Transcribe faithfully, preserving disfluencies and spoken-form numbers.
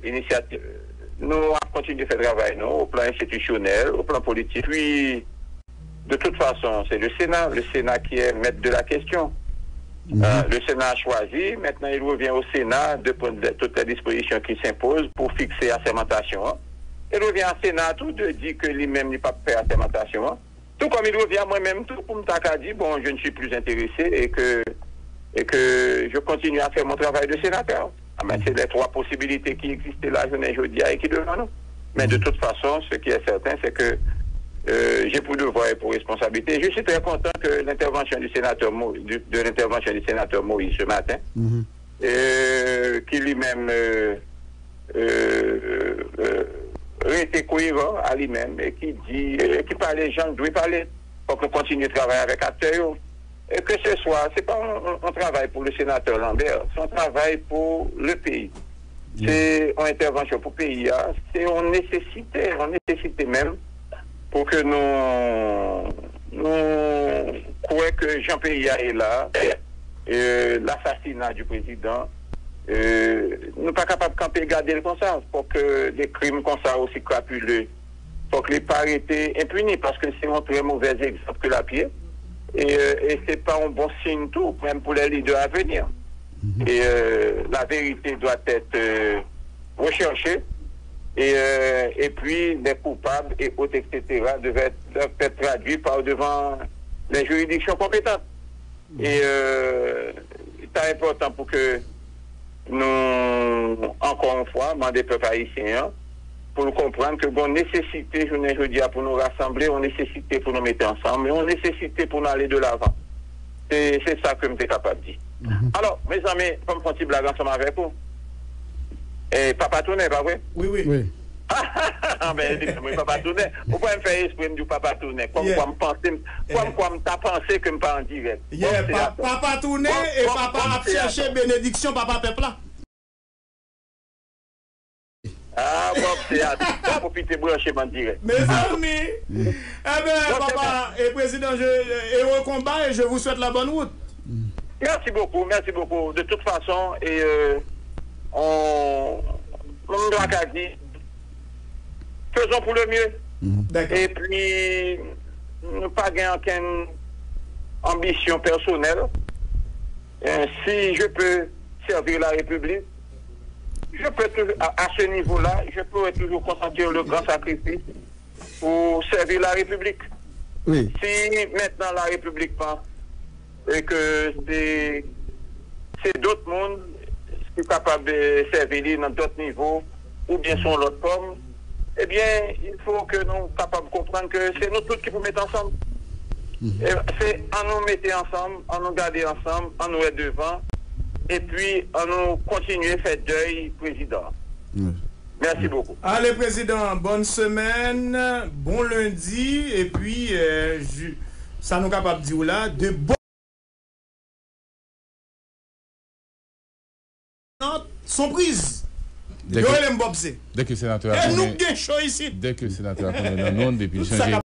initiative. Nous allons continuer à faire travail, nous, au plan institutionnel, au plan politique. Puis, de toute façon, c'est le Sénat, le Sénat qui est maître de la question. Euh, le Sénat a choisi, maintenant il revient au Sénat de prendre de- toutes les dispositions qui s'imposent pour fixer assermentation. Il revient au Sénat tout de dire que lui-même, il ne peut pas faire assermentation. Tout comme il revient à moi-même, tout pour me dire, bon, je ne suis plus intéressé et que, et que je continue à faire mon travail de sénateur. Ah ben, c'est les trois possibilités qui existaient là, je ne dis et qui devant nous. Mais de toute façon, ce qui est certain, c'est que euh, j'ai pour devoir et pour responsabilité. Je suis très content que l'intervention du sénateur, Mo- du- de l'intervention du sénateur Moïse ce matin, euh, qui lui-même euh, euh, euh, rete koheran a li menm e ki di, euh, ki pale jan l dwe pale. Fòk nou kontinye travay avèk aktè yo. E ke se swa, se pa yon, yon, yon travay pou le sénateur Lambert, se yon travay pou le peyi. Se yon entèvansyon pou peyi a, se yon nesesite, yon nesesite menm pou ke nou, nou kwè ke jan peyi a ye la, euh, l'assassinat du président, euh, nou pa kapab kanpe gade l konsa. Fòk, euh, de krim konsa osi krapile, fòk li pa rete enpini, paske se yon trè movèz egzanp ke l ap ye. E, euh, e se pa yon bon siy tou, menm pou les leaders à venir. Et euh, la vérité doit être euh, recherchée et, euh, et puis les coupables et autres, et cetera, devaient être, doivent être traduits par devant les juridictions compétentes. Et euh, c'est important pour que nous, encore une fois, mandé peuple haïtien, hein, pou l konprann ke gon nesesite jounen jodi a pou nou rasanble, yon nesesite pou nou mete ansanm, yon nesesite pou nou ale de lavan. Se, se sa ke m te kapab di. Alò, mezanmi, fò m fè yon ti blag ansanm avèk ou. E Papa Tounen, pa vre? Wi, wi. Wi. Ben, li menm, wi, Papa Tounen. Ou kwè m fè espre m di w Papa Tounen? Kòm kwa m panse, kòm kwa m ta panse ke m pa an dirèk. Yeah, Papa Tounen e Papa ap chèche benediksyon Papa pèp la. Ah, bon, se a, bon, pwofite branche m an dirèk. Mezanmi! Eben, papa, e prezidan, je, heureux combat et je vous souhaite la bonne route. Merci beaucoup, merci beaucoup. De toute façon, et euh, on, on doit dire, faisons pour le mieux. Dakò. Et puis, nou pa gen ankenn anbisyon pèsonèl. Euh, si je peux servir la République, je peux toujours, à, à ce niveau-là, je pourrais toujours consentir le grand sacrifice pour servir la République. Wi. Si maintenant la République pense et que c'est c'est d'autres mondes qui sont capables de servir dans d'autres niveaux, ou bien sou yon lòt fòm, ebyen, il faut que nou kapab konprann ke se nou tout ki pou mete ansanm. E se an nou mete ansanm, an nou gade ansanm, an nou wè devan, epi an nou kontinye fè dèy prezidan. Merci beaucoup. Ale, prezidan, bonne semaine, bon lundi, epi euh, sa nou kapab di w la, de bon. Son priz. Yo rele m Bob C. Dèke senatè a konnen, nou gen cho isit. Dèke senatè a konnen nan non, depi l chanje